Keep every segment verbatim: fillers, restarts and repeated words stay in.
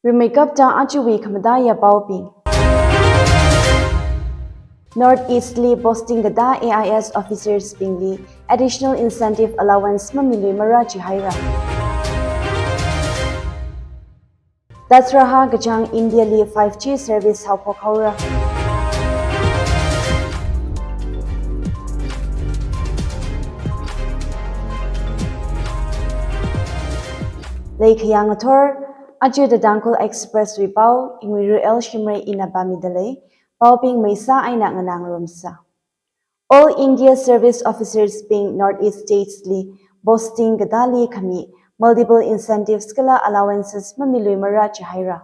Rimeikapta ajawui khamataiya paobing. North East li posting katā A I S officers bingli additional incentive allowance mamiluimara jihaira. Dasaraha kachāng India li five G service haophok haora. Leikhayang athor, aja The Tangkhul Express wui pao, Ingwiru L Shimray ina pāmidalei, paobing maisa eina nganāngarumsa. All India Service Officers bing North East States li posting katāli khami multiple incentives kala allowances mamiluimara jihaira.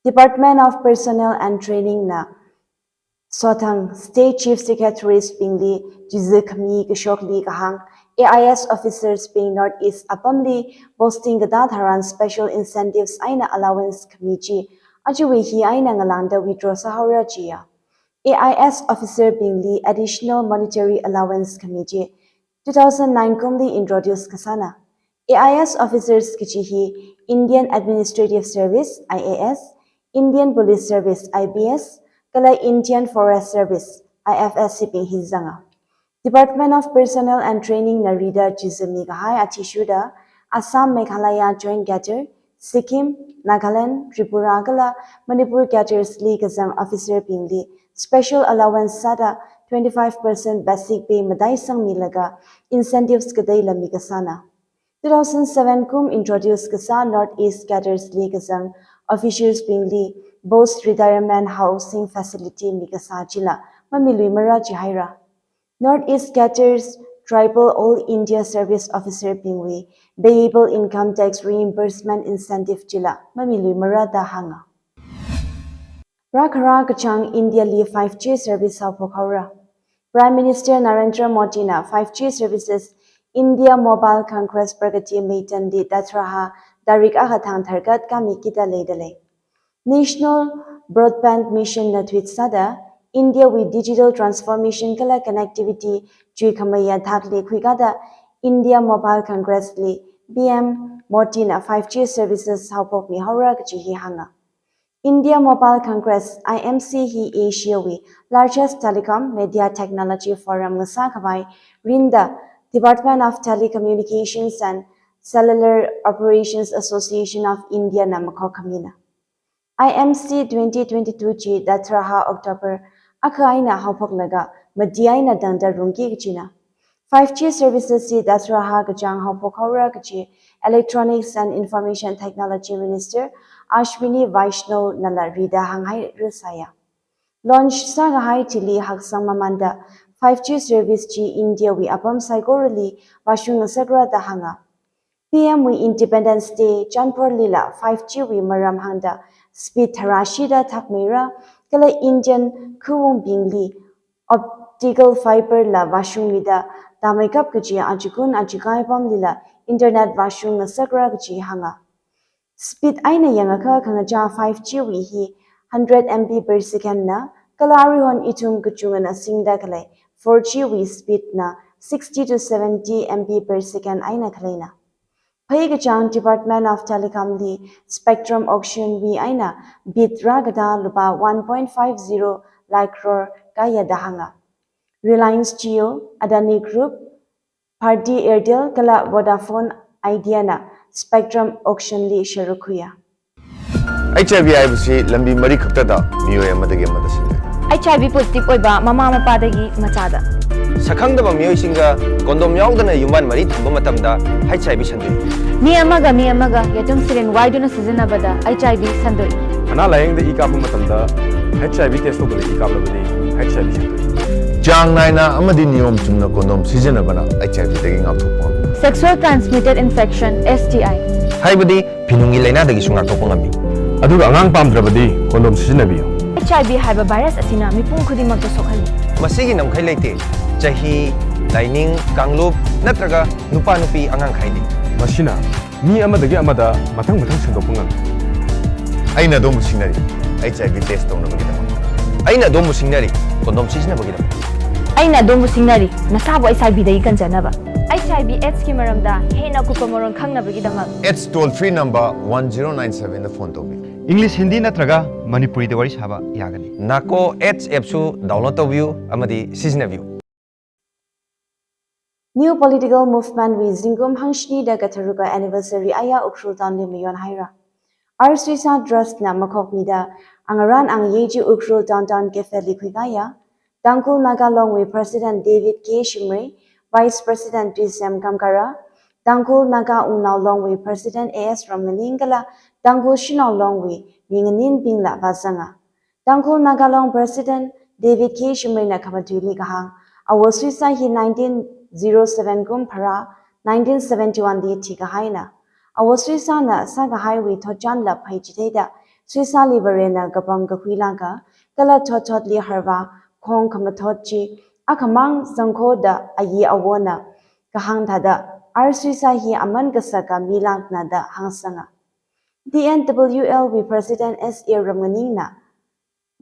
Department of Personnel and Training na sothang State Chief Secretaries bingli chizi khami kashokli kahāng A I S officers bing North East apamli posting katā tharan special incentives eina allowance khami chi ajawui hi eina ngalāngda withdraw sāhaora jiya. A I S officer bingli additional monetary allowance khami chi two thousand nine kumli introduce kasāna. A I S officers kachi hi Indian Administrative Service, I A S, Indian Police Service, I P S, kala Indian Forest Service, I F S bing hi zanga. Department of Personnel and Training na rida chizami kahai athishurda Assam Meghalaya Joint Cadre, Sikkim, Nagaland, Tripura kala Manipur cadres li kazang officer bingli special allowance sāda twenty-five percent basic pay mataisangmilaga incentives kateila mikasāna. Two thousand seven kum introduce kasā North East cadres li kazang officers bingli post retirement housing facility mikasā chila mamiluimara jihaira. North East cadres tribal All India Service Officer bingwui payable income tax reimbursement incentive chila mamiluimara da hānga. Rākhara kachāng India li five G service haophok haora. Prime Minister Narendra Modi na five G services India Mobile Congress Pragati Maidan li Dasaraha tarik akha thang tharkat kami kida leidalei. National Broadband Mission na tweet sāda, India wui digital transformation kala connectivity chuikhameiya thakli khuikada India Mobile Congress li P M Modi na five G services haophokmi haora kachi hi hānga. India Mobile Congress, I M C hi Asia wui largest telecom media technology forum ngasā khavai rinda Department of Telecommunications and Cellular Operations Association of India na makhok khamina. I M C twenty twenty-two chi Dasaraha October akha eina haophoklaga mati eina tangda rungki kachina. Five G services chi Dasaraha kachāng haophok haora kachi Electronics and Information Technology Minister Ashwini Vaishnaw nala rida hānghairasaya. Launch sākahai chili haksang mamanda five G service chi India wui apam saikorali vāshung ngasakra da hānga. P M wui Independence Day chanphorlila five G wui maram hāngda speed tharāshida thakmeira kala Indian khaungbingli optical fiber la vāshungmida tāmeikap kachi achikun achikai apamlila internet vāshung ngasakra kachi hānga. Speed eina yangakha khangachā five G wui hi hundred M B per second na kala aruihon ithum kachungana singda khalei four G wui speed na sixty to seventy M B per second eina khaleina. Phei kachāng Department of Telecom li spectrum auction wui eina bid rākatā lupā one point five zero lakh crore kāya da hānga. Reliance Jio, Adani Group, Bharti Airtel kala Vodafone Idea na spectrum auction li sharuk khuiya. H I V ꯍꯥꯏꯕꯁꯤ ꯂꯝꯕꯤ ꯃꯔꯤ ꯈꯛꯇꯗ ꯃꯤꯑꯣꯏ ꯑꯃꯗꯒꯤ ꯑꯃꯗ ꯁꯟꯗꯣꯛꯏ꯫ H I V positive ꯑꯣꯏꯕ ꯃꯃꯥ ꯃꯄꯥꯗꯒꯤ ꯃꯆꯥꯗ꯫ ꯁꯛꯈꯪꯗꯕ ꯃꯤꯑꯣꯏꯁꯤꯡꯒ condom ꯌꯥꯎꯗꯅ ꯌꯨꯝꯕꯥꯟ ꯃꯔꯤ ꯊꯝꯕ ꯃꯇꯝꯗ H I V ꯁꯟꯗꯣꯛꯏ꯫ ꯃꯤ ꯑꯃꯒ ꯃꯤ ꯑꯃꯒ ꯌꯦꯇꯨꯝ syringe ꯋꯥꯏꯗꯨꯅ ꯁꯤꯖꯤꯟꯅꯕꯗ H I V ꯁꯟꯗꯣꯛꯏ꯫ ꯑꯅꯥ ꯂꯥꯌꯦꯡꯗ ꯏ ꯀꯥꯞꯄ ꯃꯇꯝꯗ H I V test ꯇꯧꯗꯅ ꯏ ꯀꯥꯞꯂꯕꯗꯤ H I V ꯁꯟꯗꯣꯛꯏ꯫ ꯆꯥꯡ ꯅꯥꯏꯅ ꯑꯃꯗꯤ ꯅꯤꯌꯣꯝ ꯆꯨꯝꯅ condom ꯁꯤꯖꯤꯟꯅꯕꯅ H I V ꯗꯒꯤ ꯉꯥꯛꯊꯣꯛꯄ ꯉꯝꯃꯤ꯫ Sexual transmitted infection, S T I꯫ ꯍꯥꯏꯕꯗꯤ ꯐꯤꯅꯨꯡꯒꯤ ꯂꯥꯏꯅꯥꯗꯒꯤꯁꯨ ꯉꯥꯛꯊꯣꯛꯄ ꯉꯝꯃꯤ꯫ ꯑꯗꯨꯒ ꯑꯉꯥꯡ ꯄꯥꯝꯗ꯭ꯔꯕꯗꯤ condom ꯁꯤꯖꯤꯟꯅꯕꯤꯌꯨ꯫ H I V ꯍꯥꯏꯕ virus ꯑꯁꯤꯅ ꯃꯤꯄꯨꯝ ꯈꯨꯗꯤꯡꯃꯛꯇ ꯁꯣꯛꯍꯜꯂꯤ꯫ ꯃꯁꯤꯒꯤ ꯉꯝꯈꯩ ꯂꯩꯇꯦ꯫ ꯆꯍꯤ, ꯂꯥꯏꯅꯤꯡ, ꯀꯥꯡꯂꯨꯞ ꯅꯠꯇ꯭ꯔꯒ ꯅꯨꯄꯥ ꯅꯨꯄꯤ ꯑꯉꯥꯡ ꯈꯥꯏꯗꯦ꯫ ꯃꯁꯤꯅ ꯃꯤ ꯑꯃꯗꯒꯤ ꯑꯃꯗ ꯃꯊꯪ ꯃꯊꯪ ꯁꯟꯗꯣꯛꯄ ꯉꯝꯃꯤ꯫ ꯑꯩꯅ ꯑꯗꯣꯝꯕꯨ ꯁꯤꯡꯅꯔꯤ, H I V test ꯇꯧꯅꯕꯒꯤꯗꯃꯛ꯫ ꯑꯩꯅ ꯑꯗꯣꯝꯕꯨ ꯁꯤꯡꯅꯔꯤ, condom ꯁꯤꯖꯤꯟꯅꯕꯒꯤꯗꯃꯛ꯫ ꯑꯩꯅ ꯑꯗꯣꯝꯕꯨ ꯁꯤꯡꯅꯔꯤ, ꯅꯁꯥꯕꯨ H I V ꯗꯒꯤ ꯀꯟꯖꯅꯕ꯫ H I V AIDS ꯀꯤ ꯃꯔꯝꯗ ꯍꯦꯟꯅ ꯑꯀꯨꯞꯄ ꯃꯔꯣꯜ ꯈꯪꯅꯕꯒꯤꯗꯃꯛ AIDS toll free number one zero nine seven ꯗ phone ꯇꯧꯕꯤꯌꯨ꯫ English, Hindi ꯅꯠꯇ꯭ꯔꯒ ꯃꯅꯤꯄꯨꯔꯤꯗ ꯋꯥꯔꯤ ꯁꯥꯕ ꯌꯥꯒꯅꯤ꯫ NACO AIDS app ꯁꯨ download ꯇꯧꯕꯤꯌꯨ ꯑꯃꯗꯤ ꯁꯤꯖꯤꯟꯅꯕꯤꯌꯨ꯫ New political movement ꯋꯤ ꯖꯤꯡꯒꯨꯝ ꯍꯪꯁꯅꯤꯗ ꯀꯊꯔꯨꯀ anniversary ꯑꯌꯥ Ukhrul town ꯂꯤ ꯃꯌꯣꯟ ꯍꯥꯏꯔ꯫ R Suisa Trust ꯅ ꯃꯈꯣꯛ ꯃꯤꯗ ꯑꯉꯔꯥꯟ ꯑꯪ ꯌꯦꯖꯤ Ukhrul downtown cafe ꯂꯤ ꯈꯨꯏꯒꯥꯌꯥ꯫ Tangkhul Naga Long ꯋꯤ President David K Shimray, Vice President Tuisem Kamkara, Tangkhul Naga Ungnao Long wi President A S Ramnganing kala Tangkhul Shanao Long wi Minganin Pingla vazanga. Tangkhul Naga Long President David K Shimray na khamatuili kahang, Awo Suisa hi nineteen zero seven kum phara nineteen seventy-one li thikahaina. Awo Suisa na sākahai wi thotchan la phaichitheida, Suisa li Varena kapang kakhuilaga, kala thot thot li harva, khong khamathot chi, akhamang zangkho da ayi awona kahāng thāda, R Suisa hi aman kasaka milakna da hāngsanga. T N W L wi President S A Ramnganing na,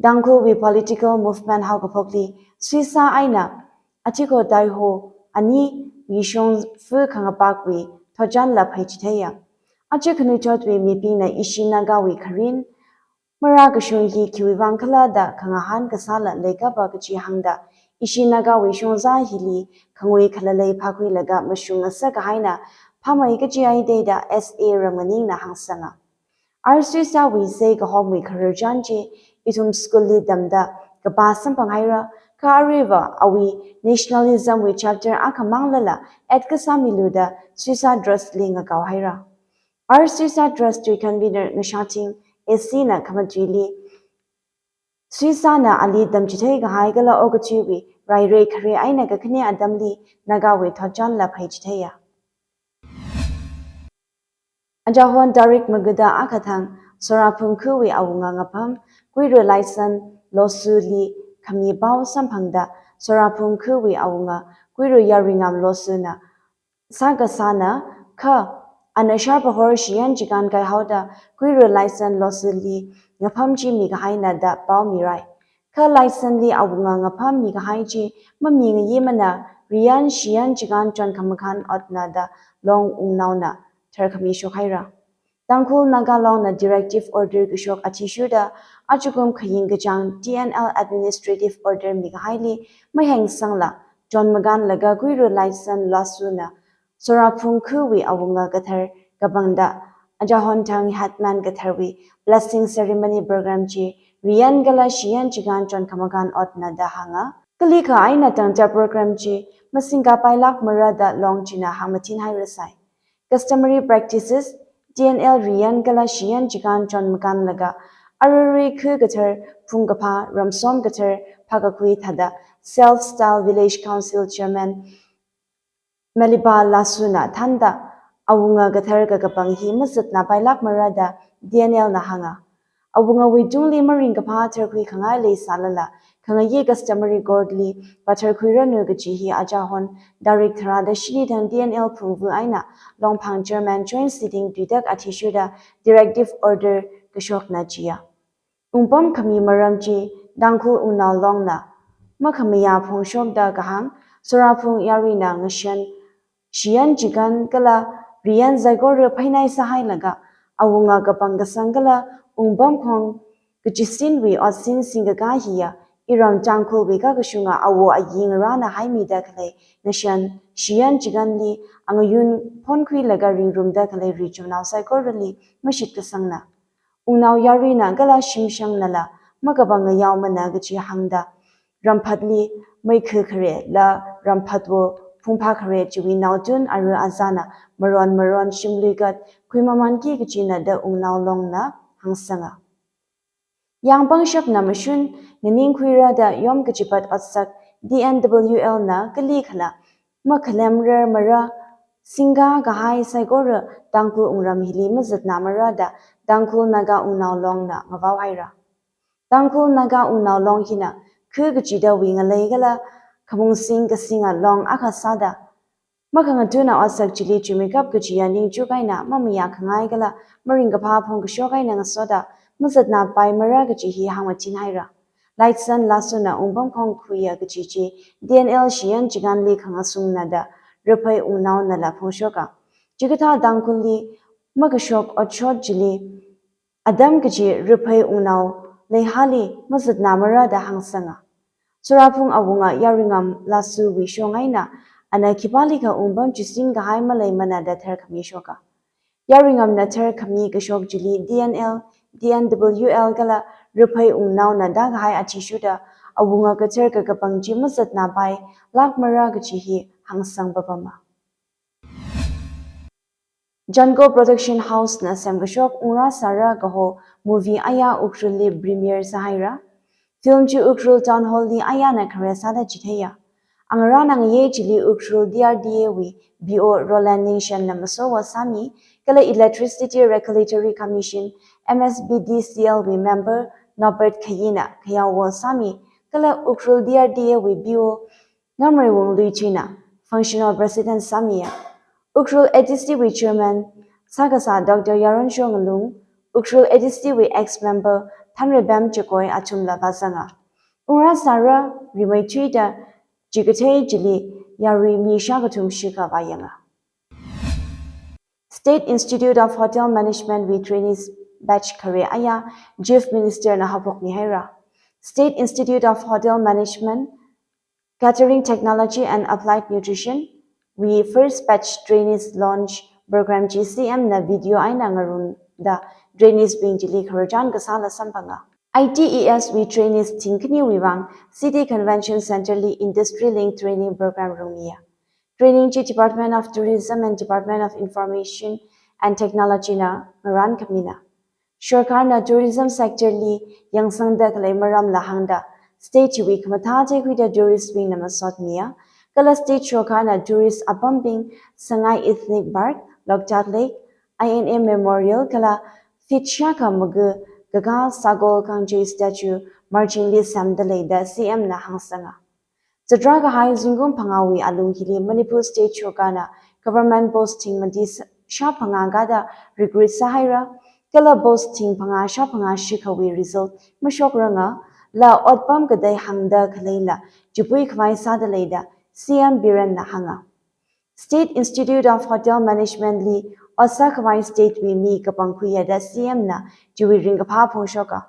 Tangkhul wi political movement haokaphokli, Suisa aina, achiko taiho, ani, wi shong fu khangapak wi, thotchan la phaichitheiya. Achi khanuchot wi mipingna ishi Naga wi kharin, mara kashung hi khiwui vang khala da khangahān kasāla leikapa kachi hāngda, ishi Naga wi shongza hili khangui khalalei phakhuilaga mashung ngasakahaina, phamai kachi ai deida S A Ramnganing na hāngsanga. R Suisa wi sei kahom wi khararchan chi, ithum school li tamda, kapa samphang haira, ka ariva awi nationalism wi chapter akhamang lala, at kasā miluda, Suisa Trust li ngakao haira. R Suisa Trust tui convener Ngashathing A C na khamatuili, Suisa na ali tamchithei kahai kala okathui wi, rairei khare aina kakhane atamli, Naga wi thotchan la phaichitheiya. Ajahon tarik maguda akhathang, Soraphung khu wi awunga ngapham, Kuiru Laisan Losu li khami pao samphangda, Soraphung khu wi awunga, Kuiru Yaringam Losu na, sākasāna, kha, ana shar pahor shiyan chikan kai haoda, Kuiru Laisan Losu li ngapham chi mikahaina da pao mirai. Kha Laisan li awunga ngapham mikahai chi, mami ngayi mana, riyan shiyan chikan chon khamakan otna da, Long Ungnao na, tharkhami shokhaira. Tangkhul Naga Long na directive order kashok athishurda, achukum khaying kachang T N L administrative order mikahaili, maheng sangla, chon makan laga Kuiru Laisan Losu na, Soraphung khu wi awunga kathar kapangda, Ajahon thang headman kathar wi, blessing ceremony program chi, riyan kala shiyan chikan chon khamakan otna da hānga. Kalikha aina tangcha program chi, masingka pailak mara da Long china hāngmathin hairasai. Customary practices, T N L riyan kala shiyan chikan chon makan laga, aruri khu kathar, phung kapha, ramsom kathar, phakakhui thāda, Self Style Village Council Chairman, Maliba Lasu na thānda, awunga kathar kakapang hi mazatna pailak mara da, T N L na hānga. Awunga wui tungli maringkapha tharkhui khangai leisālala, khangayi customary court li, patharkhui ranu kachi hi Ajahon, tarik tharada shini thang T N L phungvu aina, Longphang Chairman joint sitting tuitak athishurda, directive order kashokna chiya. Ungpam khami maram chi, Tangkhul Ungnao Long na, makhamaya phongshokda kahāng, Soraphung Yarina ngashan, shiyan chikan kala riyan zaigor phainai sāhailaga, awunga kapang kasang kala, ungpam khong, kachisin wi otsin singkaka hiya, iram Tangkhul wi kakashunga awo ayi ngarana haimida khalei, ngashan, shiyan chikanli, angayun, phonkhuilaga ringrumda khalei richumnao saikorali, mashit kasangna. Ungnao Yarina kala shimshang nala, makapang ngayao mana kachi hāngda, ramphatli, meikhu khare la, ramphatwo, phungpha khare chiwi naotun aru azana, maron maron shimluikat, khuimamanki kachina da Ungnao Long na, hāngsanga. Yangpangshap na mashun, nganing khuira da yom kachipat otsak, T N W L na, kalikhana, makhalemrar mara, singkakahai saikora, Tangkhul Ungram hili mazatna mara da, Tangkhul Naga Ungnao Long na, ngavao haira. Tangkhul Naga Ungnao Long hina, khu kachida wi ngalei kala, khamung sing kasinga long akha sāda. Makhangatuna otsak chili chumeikap kachiya ningchukaina, mamaya khangai kala, maringkapha phongkashokaina ngasoda, mazatna pai mara kachi hi hāngmathin haira. Laisan Lasuna ungpam khong khuiya kachi chi, T N L shiyan chikanli khangasungna da, Raphei Wungnaonala phongshoka. Chikathā Tangkhulli makashok otshot chili atam kaji Raphei Wungnao leihāli mazatnamara da hāngsanga. Suraphung awunga Yaringam Lasuwui shong eina ana khipālikha wungpam chisin kahai maleimana da tharkhamishoka. Yaringamna tharkhami kashok chili D N L, D N W L kala Raphei Wungnaona da kahai athishurda awunga kathar kakapang chi mazatnapai lakmara kaji hi hāngsang papama. Janko Production House na semkashok Wungrāsāra kaho movie aya Ukhrulli premiere sāhaira. Film chi Ukhrul Town Hall li ayana khare sāda chitheiya. Angarān angayei chili Ukhrul D R D A wui B O Roland Ningshen na masowo sāmi, kala Electricity Regulatory Commission, M S B D C L wui member Norbert Khayina khayaowo sāmi, kala Ukhrul D R D A wui B O Ngamreiwung Luithuina Functional President sāmiya. Ukhrul A D C wui Chairman sākasā Doctor Yaronsho Ngalung, Ukhrul A D C wui ex-member Thanreibem Chakoi athumla vāzanga. Wungrāsāra rimeithuida chikathei chili yarui mi shākathum shikha vāyanga. State Institute of Hotel Management wui trainees batch khare aya Chief Minister na haophokmihaira. State Institute of Hotel Management, Catering Technology and Applied Nutrition wui first batch trainees launch program chi C M na video eina ngarumda trainees bing chili khararchan kasāla samphanga. I T E S wui trainees thingkhaniwui vang City Convention Center li Industry Link Training Program rungmiya. Training chi Department of Tourism and Department of Information and Technology na ngarānkhamina. Sorkarna tourism sector li yangsangda khalei maramla hāngda state chiwui khamathā theikhuida tourist bingna masotmiya. Kala state sorkarna tourist apambing Sangai Ethnic Park, Loktak Lake, I N A Memorial kala feet shākha maga kakā Sagol Kangche statue margin li semda leida C M na hāngsanga. Zatrā kahai zingkum phangāwui alung hili Manipur State sorkarna government post thing mati s-, shāphangā kada recruit sāhaira, kala post thing phangā shāphangā shikhawui result mashokrangala otpam katei hāngda khaleila chipui khavai sāda leida C M Biren na hānga. State Institute of Hotel Management li ot sākhavai state wui mi kapangkhuiya da C M na chiwui ringkaphā phongshoka.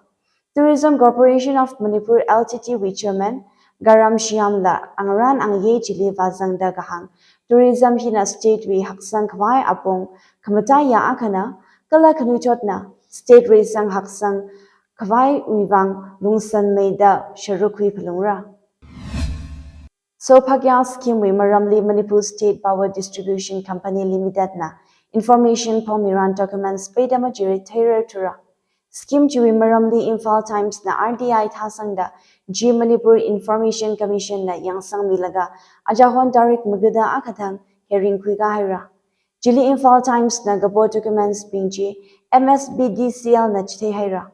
Tourism Corporation of Manipur L T D wui Chairman Garam Shiyamla angarān angayei chili vāzangda kahāng, tourism hina state wui haksang khavai apong khamataiya akhana, kala khanuithotna state reisang haksang khavaiwui vang lungsanmeida sharuk khui phalungra. Sophakyang scheme wui maramli Manipur State Power Distribution Company Limited na information phongmiran documents peida machirit theirar thura. Scheme chiwui maramli Imphal Times na R T I thāsangda Zee Manipur Information Commission na yangsangmilaga ajahon tarik magada akha thang hearing khuikā haira. Chili Imphal Times na kapo documents bing chi M S B D C L na chithei haira.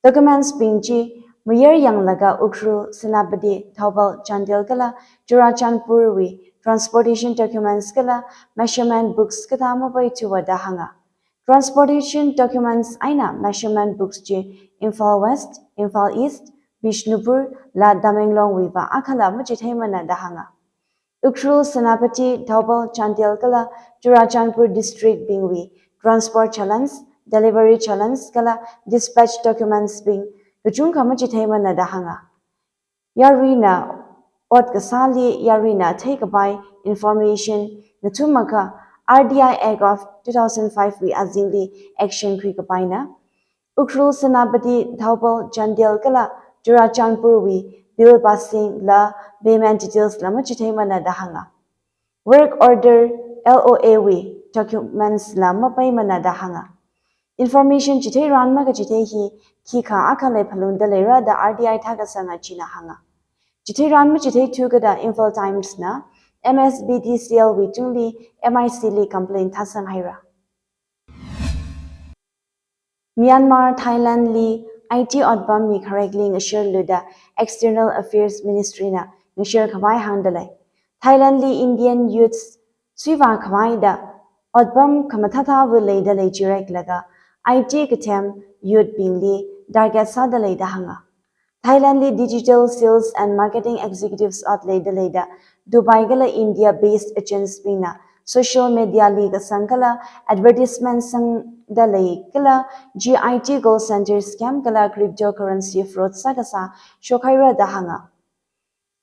Documents bing chi mayar yanglaga Ukhrul, Senapati, Thoubal, Chandel kala Churachandpur wui transportation documents kala measurement books kathā mapeithuwa da hānga. Transportation documents eina measurement books chi Imphal West, Imphal East, Bishnupur la Tamenglong wuiva akhala machitheimana da hānga. Ukhrul, Senapati, Thoubal, Chandel kala Churachandpur district bingwui transport challenge, delivery challenge kala dispatch documents bing kachungkha machitheimana da hānga. Yaruina ot kasāli yaruina theikapai information ngathummakha R T I Act of two thousand five wui azingli action khuikapaina. Ukhrul, Senapati, Thoubal, Chandel kala Churachandpur wui bill passing la payment details la machitheimana da hānga. Work order, L O A wui documents la mapeimana da hānga. Information chitheirān makachithei hi khikha akha leiphalungda leira da R T I thākasanga china hānga. Chitheirān machitheithu kada Imphal Times na M S B D C L wui tungli M I C li complaint thāsang haira. Myanmar, Thailand li I T otpam mi kharekli ngashirluda External Affairs Ministry na ngashir khavai hāngda lei. Thailand li Indian youths suivā khavai da otpam khamathāthāva leida lei chireklaga I T kathem youth bingli target sāda lei da hānga. Thailand li Digital Sales and Marketing Executives ot leida leida Dubai kala India based agents bingna social media li kasang kala advertisement sangda lei kala G I T call center scam kala cryptocurrency fraud sākasā shokhaira da hānga.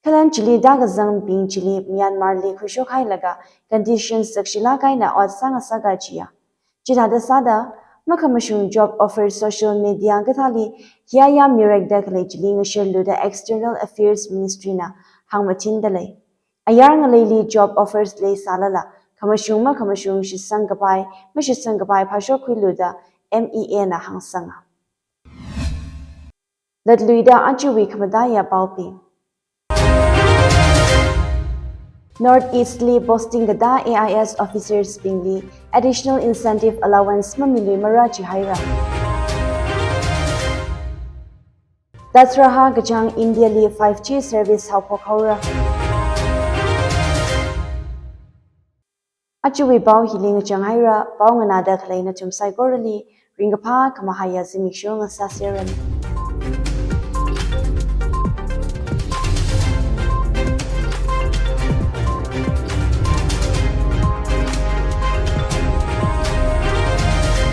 Khalan chili da kazangbing chili Myanmar li khuishok hailaga conditions sakshilāk eina ot sāngasaka jiya. Chithāda sāda, makhamashung job offer social media kathāli hiya ya mirekda khalei chili ngashirluda External Affairs Ministry na hāngmathinda lei. Ayar ngaleili job offers leisālala, khamashung makhamashung shitsang kapai, mashitsang kapai phāshok khuiluda M E A na hāngsanga. Latluida ajawui khamataiya paobing. North East li posting katā A I S officers bingli additional incentive allowance mamiluimara jihaira. Dasraha kachāng India li five G service haophok haora. Ajawui pao hili ngachang haira, pao nganāda khalei nathum saikorali ringkaphā khamahaiya zimiksho ngasāseranu.